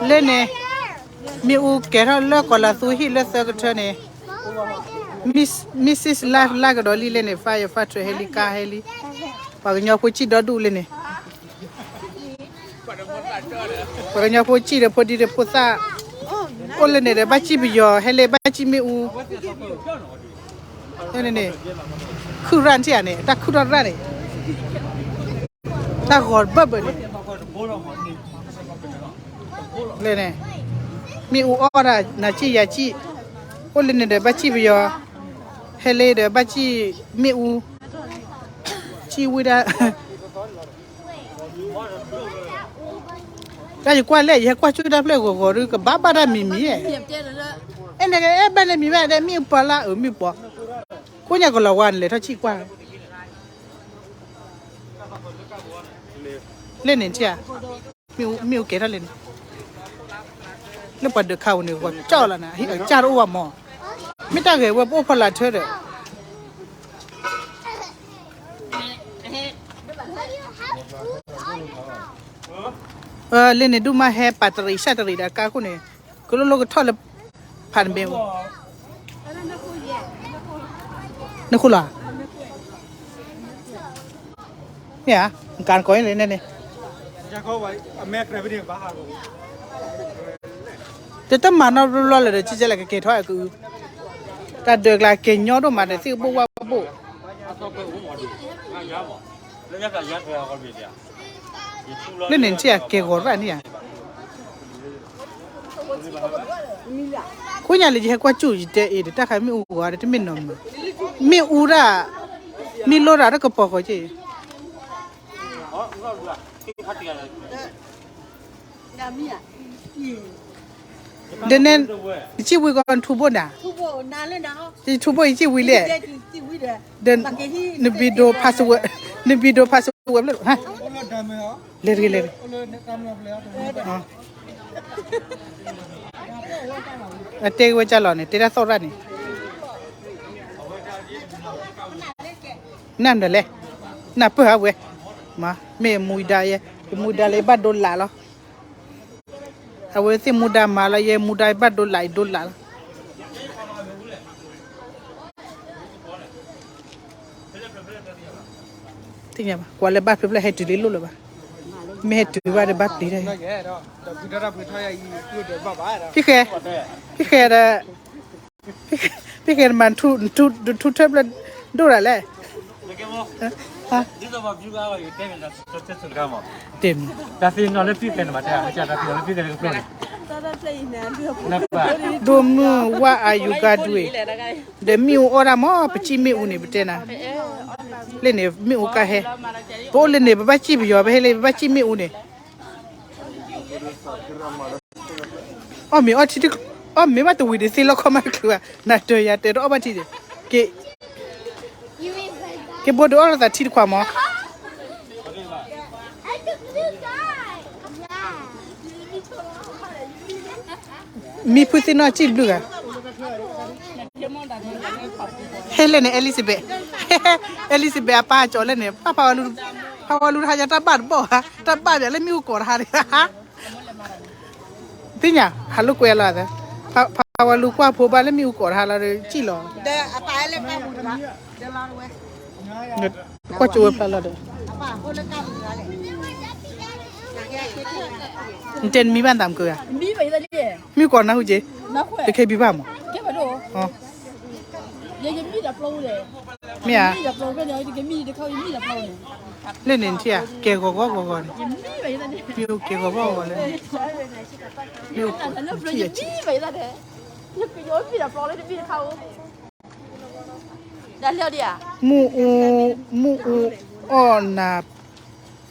လၢန့ၣ် မ့ၣ်အူကဲၤထီၣ်လၢကီးလးသူဟံၣ်လၢသၢကထၢန့ၣ် Missus Life လၢကဒီးလံလၢန့ၣ် firefighter ဟဲလံ ကါဟဲလံ ပှၤကညီဖိစံၣ်ဒီဒူၣ်လၢန့ၣ် ပှၤကညီဖိစံၣ်ဒီးဖိဒံဒီးဖိသၣ် အိၣ်လၢန့ၣ်ဒီးဘၣ်စံၣ်ပယီၤ ဟဲလၢဘၣ်စံၣ်မ့ၣ်အူ န့ၣ် ခုၣ်ရၣ်ထံၣ်ဧါန့ၣ် တၢ်ခုၣ်ထီၣ်ရၣ်န့ၣ် တၢ်ဂီၤဘၢၣ်ဘၢၣ်န့ၣ် လၢန့ၣ် မ့ၣ်အူအီၣ်ဒၣ်နၤစံၣ်ယၤစံၣ် အိၣ်လၢန့ၣ်ဒီးဘၣ်စံၣ်ပယီၤ ဟဲလၢဒီးဘၣ်စံၣ်မ့ၣ်အူ စံၣ်ဝံၤဒၣ် တၢ်ယကွၢ်လဲၣ် ယဟဲကွၢ်ဆူတၢ်ဖျၢၣ်ဂီၤဂီၤဒုး ကဘၣ်ဘၣ်တၢ်မံၤမံၤဧါ အဲၣ်နကအဲၣ်ဘၣ်န့ၣ်မံၤဘၣ် ဒဲမ့ၣ်အူပှၤလၢအမ့ၣ်ပှၤ ကိးညါကလီၤဝါန့ၣ် လဲၤထီၣ်ဆံၣ်ကွၢ် လၢန့ၣ်ထံၣ်ဧါ မ့ၣ်အူကဲၤထီၣ်လၢန့ၣ် လၢပှၤဒၢးခါဝဲန့ၣ် ဂီၤကၠီလီၤနၤ ဟံၣ်အကၢ်တအိၣ်ဘၣ်မး မ့ၢ်တၢ်ဂဲၤဝဲပအိၣ်ဖီလာ်ထၢဒီး လၢန့ၣ်ဒုးမးဟဲပာ်တရံးဆၣ်တရံးဒီးကါခိၣ်န့ၣ် ကလိလိကထီၣ်လၢ ဖးတဘ့ၣ်အိၣ် နခိၣ်လီၤ မ့ၢ်ဧါ ကါကိးန့ၣ်န့ၣ် တတမၤနီတဘျီလၢၤဒီး ကကဲလဲၣ်ကကဲထီၣ်အကု တၢ်ဒၢးကျါကဲညီဒိၣ်မးဒီး သ့ၣ်ကဘိၣ်ဝၣ်ဘိၣ် လၢန့ၣ်ထံၣ်အကဲဂီၤရၣ်န့ၣ်ဧါ ခိညါလၢယဟဲကွၢ်စူၣ် ယတဲအံၤဒီး တၢ်ခါမ့ၣ်အူဂီၤဒီး တမ့ၢ်နီၤမး မ့ၣ်အူဒၣ် မ့ၢ်လိၣ်ဒၣ်တကပီၤဃီက့ၢ် ဒီးနဲ နစံၣ်ဝံၤကီး နထူဘိၣ်နၤ ယထူဘိၣ်ယစံၣ်ဝံၤလဲၣ် ဒီး နဘံဒိ password နဘံဒိ password ဖျၢၣ် လဲၤတဂ့ၤလဲၤတဂ့ၤ အတဲဝဲကၢ်လီၤန့ၣ် တဲဒၣ်သီၣ်ရၣ်န့ၣ် နမတၤလဲၣ် နပၢၢ်ဟးဝဲ မ့ၢ်မူဒါယဲ ယမူဒါလၢယဘၣ်ဒိလးလီၤ အဝဲသ့ၣ်မူဒါမၤလီၤ ယဲမူဒါယဘၣ်ဒိလး ယဒိလးလီၤ သ့ၣ်ညါဘၣ် ကွၢ်လၢဘၣ်ဖျၢၣ်ဖျၢၣ်ဟဲတုၤလံလိၣ်လၢၤဘၣ် မ့ၢ်ဟဲတုၤဘၣ်ဒီးဘၣ်ပျံၤတၢ် ဖံဃဲ ဖံဃဲဒီး ဖံဃဲမၤ ထူထၢဖျၢၣ်ဒိၣ်ဒၣ်လဲၣ် တဲမံၤ ဒိၣ်မုၢ်ဝၣ်အယုၤကါဒွံ ဒီးမ့ၣ်အူအီၣ်ဒၣ်မး ပစံၣ်မ့ၣ်အူန့ၣ် ပတဲနၤ လၢန့ၣ်မ့ၣ်အူကါဟဲ ပအိၣ်လၢန့ၣ် ပဘၣ်စံၣ်ပယီၤ ပဟဲလၢပဘၣ်စံၣ်မ့ၣ်အူန့ၣ် အီၣ်မ့ၤအီထံ အီၣ်မ့ၤဘၣ်တဝံၤဒ်သ့လီၤခီမးတချုးဘၣ် နၤတၢၤယၤတၢၤတအီၣ်ဘၣ်ထံန့ၣ် က့ က့ဘိဒိးအီၣ်လီၤသးထံတခွးမး မံဖုသ့ၣ်နီၣ်စံၣ်တဘျုးဂၤ ဟဲလၢန့ၣ် Elizabeth Elizabeth အပၢ်ကၠီၤလၢန့ၣ် ဖးဖးဝဲလူ ဖးဝဲလူတဟါညါတၢ်ဘၣ်တဘီၣ်ဧါ တၢ်ဘၣ်ပၠးလၢမ့ၣ်အူကိးတဟါန့ၣ် သ့ၣ်ညါ ဟးလိာ်ကွဲလီၤ ဖးဝဲလူကွၢ်ဖိဘၣ်လၢမ့ၣ်အူကိးတဟါလီၤဒီး စံၣ်လီၤ ကွၢ်ကၠိဝဲဖျါလီၤဒီး နတဲနမံဘၣ်သးမုၢ်ကဂၤ မ့ၣ်အူကိးနၢ်ဟူက့ တခဲဘံဘၣ်မး မ့ၢ်ဧါ လၢန့ၣ်ထံၣ်ဧါ ကဲဂီၤဂီၤဂီၤဂီၤန့ၣ် မ့ၣ်အူကဲဂီၤဂီၤဂီၤလၢန့ၣ် မ့ၣ်အူထံၣ်ဧါ မ့ၣ်အူ မ့ၣ်အူအီၣ်နၤ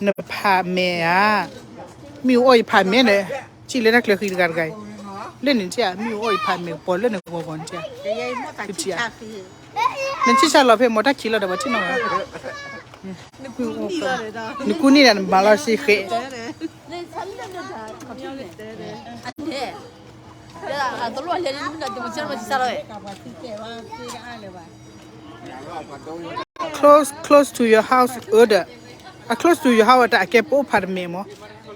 နဖးမဲာ်ဧါ မ့ၣ်အူအီၣ်ယဖးမဲာ်ဒီး စံၣ်လၢတၢ်ကျၢၤဃံတဂၤတဂၤအံၤ လၢန့ၣ်ထံၣ်ဧါ မ့ၣ်အူအီၣ်ယဖးမဲာ် ပှၤလၢန့ၣ်ဂီၤဂီၤန့ၣ်ထံၣ်ဧါ ကထံၣ်ဧါ နထံၣ်ဆၣ်လီၤဖဲမ့ၢ်တၢ်ခံးလီၤဒီး ပှၤထံၣ်နီၣ်ဧါ နကူန့ၢ်ဒီးနမၤလီၤစ့ဃဲး Close, close to your house အၢဒီး အ close to your house တၢ်အကဲပအိၣ်ဖးတမဲာ်မး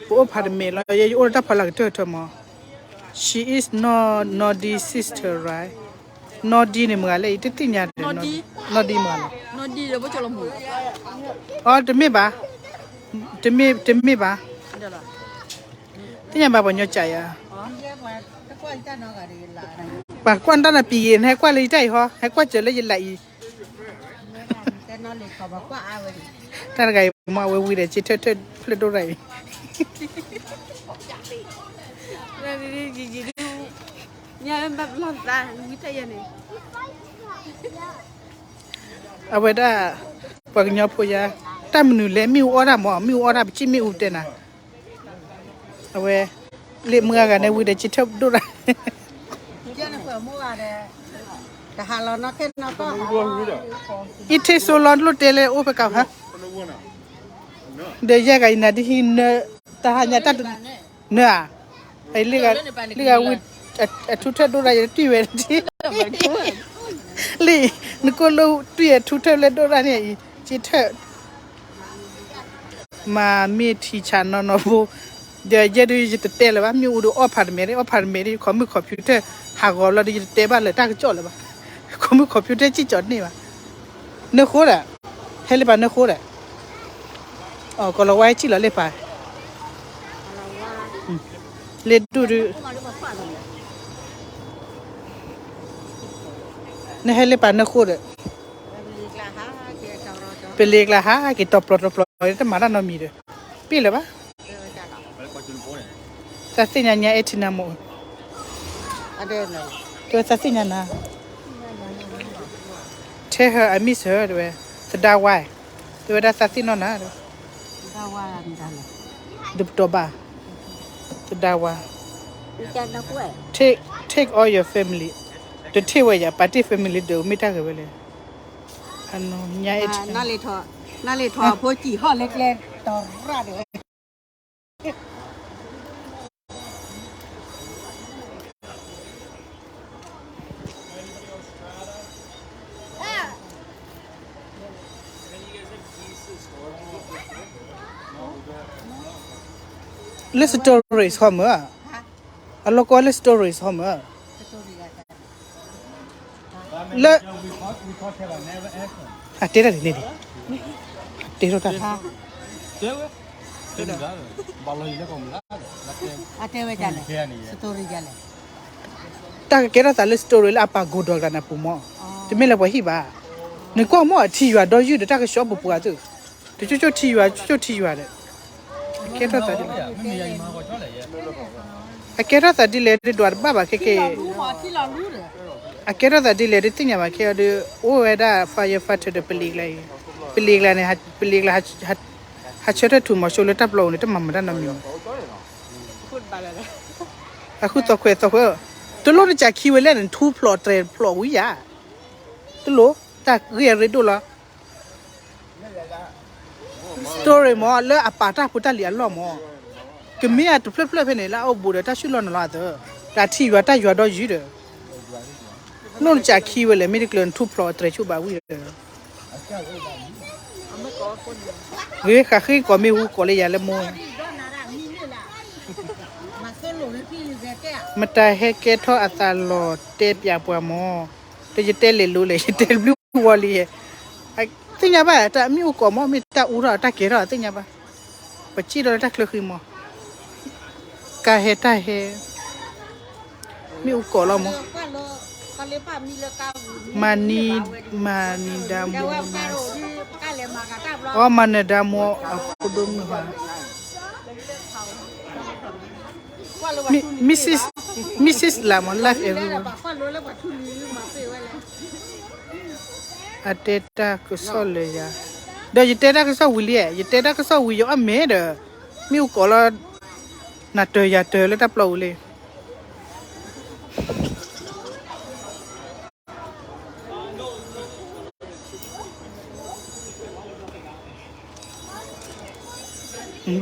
ပအိၣ်ဖးတမဲာ်လီၤ, ယဲယအိၣ်လၢတၢ်ဖီလာ်ကတၢၢ်ကတၢၢ်မး. She is not Nodi sister, right? Nodi န့ၣ်မတၤဂၤလဲၣ်, ယတသ့ၣ်ညါဒီး Nodi မတၤဂၤလဲၣ်. အီ တမ့ၢ်ဘၣ်, တမ့ၢ်, တမ့ၢ်ဘၣ်, သ့ၣ်ညါဘၣ်ပှၤညီကးယၤ. ပှၤကွၢ်တၢ်နပံၤဂ့ၤ နဟဲကွၢ်လၢယတၢ်အံၤဟီ, ဟဲကွၢ်စၢၤလၢယလးအံၤ. တၢ်တဂၤအံၤမ့ၢ်အဝဲဝံၤဒီး က့ထၢၣ်ထၢၣ်ဖျၢၣ်ဒိၣ်ရၣ်အံၤ, အဝဲဒၣ် ပှၤကညီဖိယါ, တၢ်မနုၤလဲၣ် မ့ၣ်အူအီၣ်တၢ်မး, မ့ၣ်အူအီၣ်တၢ် ပစံၣ်မ့ၣ်အူတဲနၤ. အဝဲ လ့ၣ်မုၢ်ဂၤန့ၣ် ဝံၤဒီး က့ထၢၣ်ဒိၣ်တၢ်, အံၤထ့ၣ်ဆိလီၤ တလိၣ်တဲလၢအိၣ်ဖဲကၤဟါ, ဒီးယဲၢ်ဂၤအံၤနၤဒ်ဟံးနၢ, တၢ်ဟါညါတၢ်နၢဧါ, လ့ၣ်ဂၤဝံၤ အထူထၢၣ်ဒိၣ်တၢ် ယတံၢ်ဝဲတထံၣ်, လံ, နကိၣ်လၢတွံၢ်အထူထၢၣ်လၢဒိၣ်တၢ်န့ၣ်အံၤ က့ထၢၣ် မၤမ့ၢ်ထံဆးနီၢ်နီၢ်ဖိ, ဒီးယဲဒုးယတတဲလၢၤဘၣ်, မ့ၣ်အူဒုးအီၣ်ဖးတမဲာ်, အီၣ်ဖးတမဲာ်ဒီး computer ဟးဂီၤလီၤဒီး ယတတဲဘၣ်လၢၤတၢ်ကစီၣ်လၢၤဘၣ်, computer စံၣ်ကၠီၤန့ၢ်ဘၣ်, နၢဃိဒီး, ဟဲလ့ပၤနၢဃိဒီး, ကီၤလၤဝါဟဲစံၣ်လီၤလ့ပၤ, လ့ဒူၣ်ဒုး နဟဲလ့ပၤနၢဃိဒီး, ပလ့ကျါဟးက့ၤတီၤပျီၤတီၤပျီၤ တမၤတၢ်နီတမံၤဒီး, ပ့ၢ်လၢၤဘၣ်, သးသ့ၣ်ညါညါအဲၣ်ထံနါမိၢ်, tell her I miss her တဲဝဲ, သဒါဝါ, တဲဝဲဒၣ်သးသ့ၣ်နီၣ်နၤ, ဒီးပတီၢ်ဘၣ်, သဒါဝါ, take, take all your family, တထံၣ်ဝဲယၤ ပာ်တ့ၢ် family ဒီးမ့ၢ်တၢ်ဂ့ၤဝဲလဲၣ်, နလ့ထီၣ်အဖိစံးဟီၣ်လၢကျဲ, တီၤရၣ်ဒီး လၢ stories ဟီမၢ်, အလီၢ်ကီလၢ stories ဟီမၢ်, လၢ, အတဲတၢ်န့ၣ်န့ၣ်, တဲထီၣ်တၢ်, တဲဝဲ, တၢ်ကကဲထီၣ်သးလၢ story လၢအပာ်ကိၢ်ဒီးကလးနၢ်ပူၤမၢ်, တမ့ၢ်လၢပှၤဟံၣ်ဘၣ်, နကွၢ်မၢ်အထံယွၤဒီးယုၢ်ဒီးတၢ်ကဆှီပူၤပူၤအသိး, တကၠိကၠိထံယွၤ ကၠိကၠိထံယွၤဒီး, အကဲထီၣ်သးဒ်လဲၣ်, အကဲထီၣ်သးဒ်လဲၣ်ဒ်ဒွးတဘၣ်ဘၣ်ခဲကဲ, အကဲထီၣ်သးဒ်လဲၣ်ဒ်သ့ၣ်ညါဘၣ်ခဲအံၤဒီး အိၣ်ဝဲဒၣ် firefighter ဒီးပလံၤကျါအံၤ, ပလံၤကျါန့ၣ် ပလံၤကျါ ဟးဆၢထၢၣ်ထူၣ်မီၤစိလၢတၢ်ပျီပူၤန့ၣ် တမၤမတၤနီတမံၤဘၣ်, အဃုသီခွဲးသီခွဲး, တလိၣ်နစးခံဝဲလဲၣ်န့ၣ် ထူဖျိးတြဲၤဖျိးဝံၤယၤ, တလိၣ်, တၢ်ဂ့ၢ်အရ့ဒိၣ်လီၤ story မၢ် လၢအပာ်တၢ်ဖိတၢ်လံၤအလီၢ်မၢ်, ကမ့ၢ်အတဖျၢၣ်ဖျၢၣ်ဖဲန့ၣ် လၢအအိၣ်ဘူးဒီးတၢ်ဆူၣ်လီၢ်နလီၤအသိး, တၢ်ထံယွၤတၢ်ယွၤဒီးယုၢ်ဒီး, လိၣ်နစးခံဝဲလဲၣ် မ့ၢ်တကျၢၤနထူဖျိးအတြဲၤဆူၣ်ဘၣ်ဝံၤဒီး, ဂ့ၤဃးဃ့ကီးမ့ၢ်ဟူကီးလၢယၤလၢမိၢ်, မတၤဟဲကဲထီၣ်အသးလီၤတဲပၠးပှၤမၢ်, တယတဲလဲၤလိၤလဲၣ် ယတဲဘျုးဝီလံ, သ့ၣ်ညါဘၣ် တၢ်မ့ၣ်အူကီးမၢ် မ့ၢ်တၢ်အူထီၣ်တၢ်ကဲထီၣ်သ့ၣ်ညါဘၣ်, ပစံၣ်ထီၣ်လၢတၢ်ချၢဃံမၢ်, ကါဟဲတၢ်ဟဲ, မ့ၣ်အူကီးလီၤမၢ်, မၤနံၤ, မၤနံၤဒါမိၢ်, အီ မၤနၢၤဒါမိၢ်အဖိဒိၣ်မုၣ်ဘၣ်, Missus, Missus လၢမၢ် love everyone, အတဲတၢ်ကစီၣ်လၢယၤ, ဒီးယတဲတၢ်ကစီၣ်ဝံၤလံ, ယတဲတၢ်ကစီၣ်ဝံၤ ယအီၣ်မဲာ်ဒီး, မ့ၣ်အူကီးလီၤ, နၤတၢၤယၤတၢၤလၢတၢ်ပျီပူၤလံ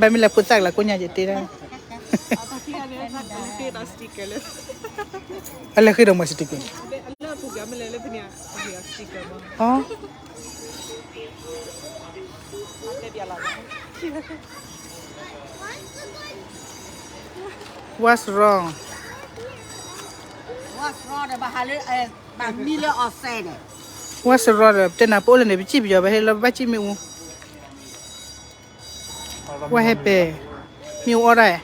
ဘၣ်မ့ၢ်လၢဖိသၣ်ကလၤကိးညါယတဲဒၣ်, အလဲၤဃ့ဒီးမၤ sticker, အ What's wrong? What's wrong ဒီး ပတဲနၤ ပအိၣ်လၢန့ၣ် ပစံၣ်ပယီၤ ပဟဲလၢဘၣ်စံၣ်မ့ၣ်အူ What happened? မ့ၣ်အူအီၣ်ဒၣ်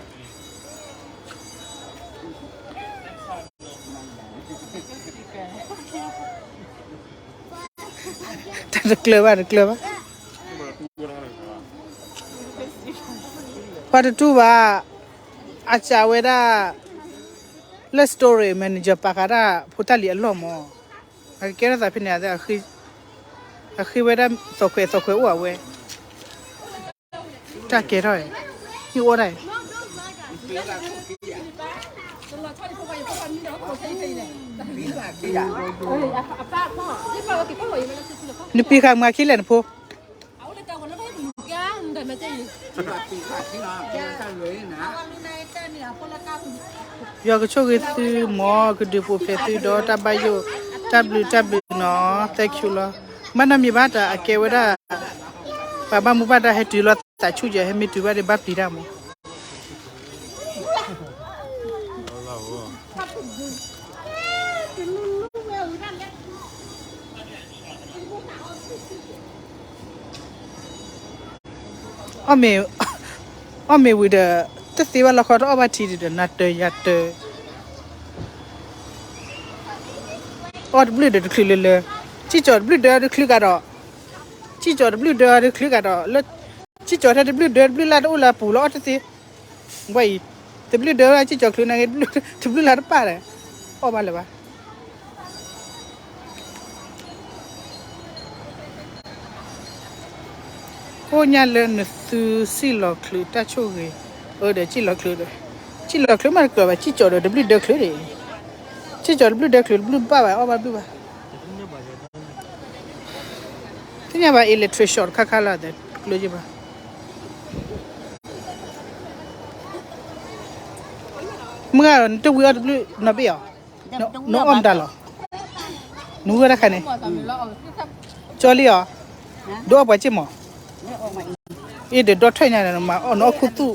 တကျၢၤဘၣ် တကျၢၤဘၣ် ပှၤတတူၢ်ဘၣ် အစးဝဲဒၣ် လၢ store manager ပာ်ဃာ်တၢ်ဖိတၢ်လံၤအလီၢ်မး အကကဲထီၣ်သးဖဲန့ၣ် အဃ့ဝဲဒၣ်သီခွဲး သီခွဲးအိၣ်အဝဲ တၢ်ကဲထီၣ် ဟံၣ်အိၣ်ဒၣ် နပံၤဃာ်မၤခံလဲၣ်နဖိ ယွၤကဆိၣ်ဂ့ၤသုမ့ၢ် ကဒုးပူၤဖျဲးသုဒီးတၢ်ဘၣ်ယိၣ် တၢ်ဘျုးတၢ်ဘျုးနီၤ thank you လီၤ ဘၣ်နီတမံၤဘၣ်တၢ်အကဲဝဲဒၣ် ပှၤဘၣ်မူဘၣ်ဒါဟဲတုၤလီၤသးဆူၣ်ယဲ ဟဲမ့ၢ်တုၤဘၣ်ဒီးဘၣ်ပျံၤတၢ်မး အီၣ်မ့ၤ အီၣ်မ့ၤဝံၤဒီး တသ့ဘၣ်လီၢ်ခီတအီၣ်ဘၣ်ထံဒံးဒီး နၤတၢၤယၤတၢၤ အီၣ်တဘျုးဒီးတချုးလၢလၢ စံၣ်ကၠီၤတဘျုးဒၢတချုးကဒီး စံၣ်ကၠီၤတဘျုးဒၢတချုးကဒီး လၢ စံၣ်ကၠီၤထဲတဘျုးဒၢတဘျုးလၢ်တအိၣ်လၢအပူၤလီၤအီၣ်တသ့ ဝဲအံၤ တဘျုးဒၢဝဲစံၣ်ကၠီၤချုးနၤဂ့ၤ တဘျုးလၢ်တပၢ်ဒီး အီၣ်ဘၣ်လၢၤဘၣ် ကိးညါလၢနသုစံၣ်လီၤချုးတၢ်ဆိၣ်ဂ့ၤ အၢဒီးစံၣ်လီၤချုးဒီး စံၣ်လီၤချုးမးတကြၢးဘၣ် စံၣ်ကၠီၤဒီးတဘျုးဒၢချုးဒံး စံၣ်ကၠီၤတဘျုးဒၢချုးတဘျုးဘၣ်ဘၣ် အီၣ်ဘၣ်ဘျုးဘၣ် သ့ၣ်ညါဘၣ် electric shock တခါခါလီၤ တကျိၤယဘၣ် မုၢ်ဂၤဒီး နတဝံၤအီၣ်တဘျုးနီၤဘ့ၣ်အီၤ နအီၣ်မတၤလီၤ နဝံၤအီၣ်တၢ်ခါန့ၣ် ကၠီလံအီၤ ဒိအီၣ်ပှၤစ့ၢ်မး အ့ၣ်ဒီးဒီထၢၣ်ညါဒီး နအီၣ်ခူသူၣ်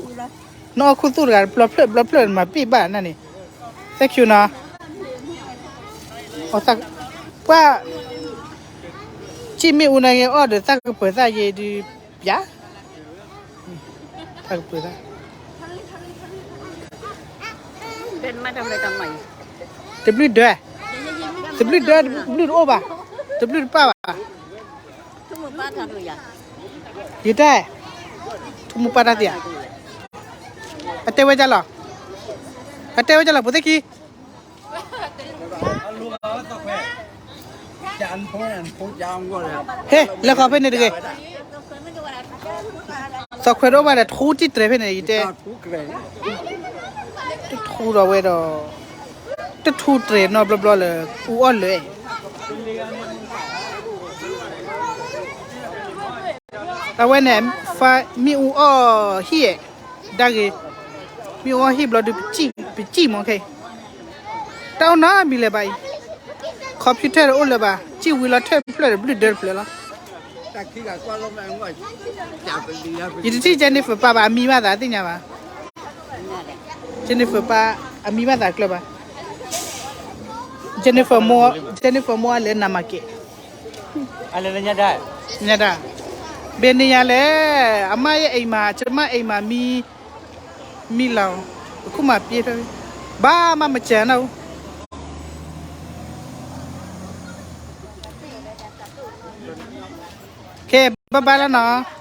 နအီၣ်ခူသူၣ်တဂၤ ဘျီဖျၢၣ်ဘျီဖျၢၣ်မၤပ့ၢ်ဘၣ်နၤန့ၣ် thank you နီၤ ပှၤ စံၣ်မ့ၣ်အူနၤဂ့ၤ အီၣ်ဒီးသးကပၢၤသးယဲဒုး ပျၢ် သးကပၢၤသး တဘျုးဒၢ တဘျုးဒၢ တဘျုးတအိၣ်ဘၣ် တဘျုးတပၢ်ဘၣ် ယတဲ ထူမူပၢ်တၢ်သ့ဧါ အတဲဝဲဒ်လီၤ အတဲဝဲဒ်လီၤ ဖိသ့ၣ်ခံ ဟ့ၣ် လဲၤဃီၤဖဲန့ၣ်တဂ့ၤ သီခွဲးတအိၣ်ဘၣ်ဒီး ထူတံၢ်တြဲၤဖဲန့ၣ် ယတဲ တထူဒီးဝဲဒီး တထူတြဲၤနီတဘျီဘျီလၢ အူအီၣ်လၢာ် အဝဲန့ၣ် မ့ၣ်အူအီၣ်ဟံၣ်အဲၣ် ဒၣ်ဂ့ၤ မ့ၣ်အူအီၣ်ဟံၣ်ဘျီဒုး ပစံၣ်မ့ၢ်ခဲ တၢ်အိၣ်နီတမံၤလၢၤဘၣ်အံၤ computer တအိၣ်လၢၤဘၣ် စံၣ်ဝံၤလီၤထၢၣ်ဖျၢၣ်ဒီးဘျုးဒၢတဖျၢၣ်လီၤ ယတထံၣ် Jennifer ပၢ်ဘၣ် အမံဘၣ်သးသ့ၣ်ညါဘၣ် Jennifer ပၢ် အမံဘၣ်သးကျၢၤဘၣ် Jennifer မိၢ် Jennifer မိၢ်အလဲၤနၤမၤက့ၤ ညါဒၣ် ဘယ်နေရာလဲ အမရဲ့အိမ်မှာ ကျွန်မအိမ်မှာ မီး မီးလောင် အခုမှပြေးထွက်ပြီ ဘာမှမကျန်တော့ဘူး ကဲ bye bye လီၤနီၤ